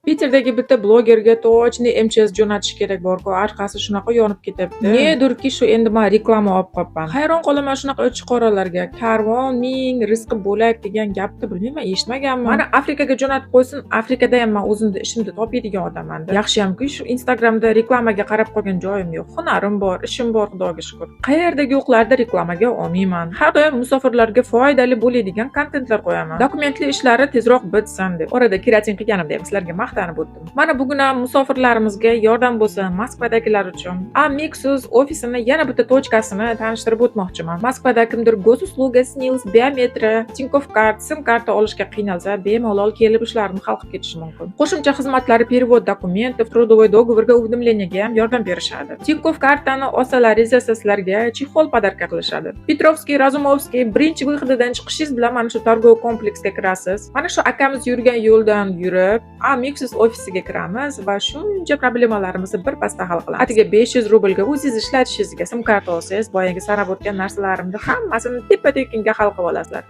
Piterdagi bitta blogerga точно МЧС jo'natish kerak borku, orqasi shunaqa yonib ketyapti. Nedurki shu endi man reklama olib qolibman. Hayron qolaman shunaqa ochiqoralarga. Karvon ming, rizqi bo'lak degan gapni bilmayman, eshitmaganman. Mani Afrikaga jo'natib qo'ysin, Afrikada ham man o'zimni ishimni topadigan odamman. Yaxshiyamki, shu Instagramda reklamaga qarab qolgan joyim yo'q. Hunarim bor, ishim bor, Xudoga shukur. Qayerdagi yo'qlarda reklamaga olmayman. Har doim musofirlarga foydali bo'ladigan kontentlar qo'yaman. Dokumentli ishlari tezroq bitsin deb. Orada keratin qilganimda ham sizlarga maqtanib o'tdim. Mana bugun ham musofirlarimizga yordam bo'lsin, Moskvadagilar uchun Amixus ofisini yana bitta точка sini tanishtirib o'tmoqchiman. Moskvada kimdir госуслуга, СНИЛС, biometriya, Tinkoff kart, SIM karta olishga qiynalsa, bemalol kelib ishlarini hal qilib ketishi mumkin. Qo'shimcha xizmatlari перевод документов, трудовой договор ga уведомление ga ham yordam berishadi. Tinkoff kartani olsalaringiz esa sizlarga чехол подарка qilishadi. Petrovskiy, Razumovskiy birinchi выход idan chiqishingiz bilan mana shu торговый kompleksga kirasiz. Mana shu akamiz yurgan yo'ldan yurib, Amixus ofisiga kiramiz va shuncha problemalarimizni bir pasda hal qilamiz. Atigi 500 rublga o'zingiz ishlatishingizga SIM karta olsangiz, boyagi sanab o'tgan narsalarimni hammasini tepa tekinga hal qilib olasizlar.